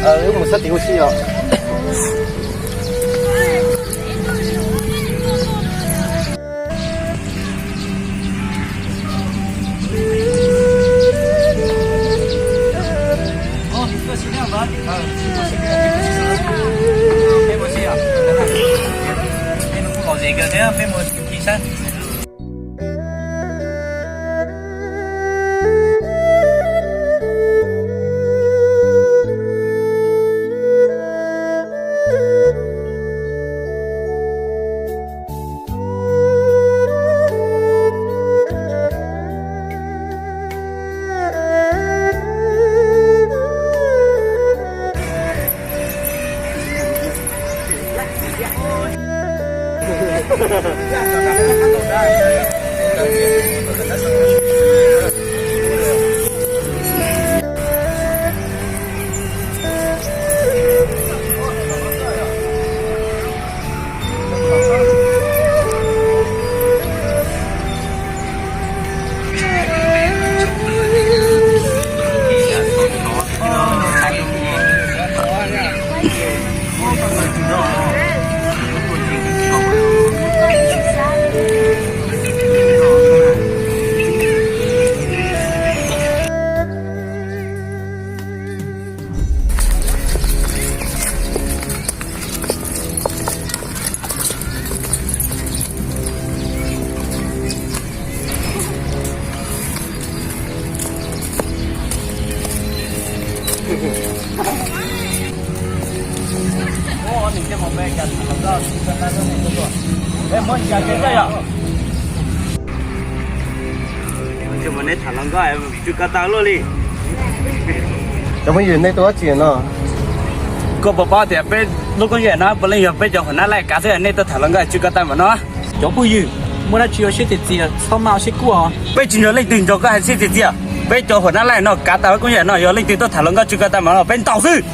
Wb mus sab tid ua si os. Cov phooj ywg, nej tuaj dab tsi no? Koj puas paub tias peb lub koob yam no puav leej yog peb cov huam nab laij kav xwb, nej tuaj tham hluas nkauj tsw ko taw npaum no. Cov phooj ywg, muaj dab tsi ua siab txias txias, txhob maj ua siab kub. Peb tsis nco leej twg nrog koj hais siab txias txias. Peb cov huam nab laij no kav tau lub koob yam no, yog leej twg tuaj tham hluas nkauj tsw ko taw npaum no peb ntaus xwb.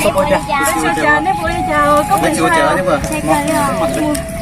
Ua cas nej puas ua li cas, koj puas ntshai?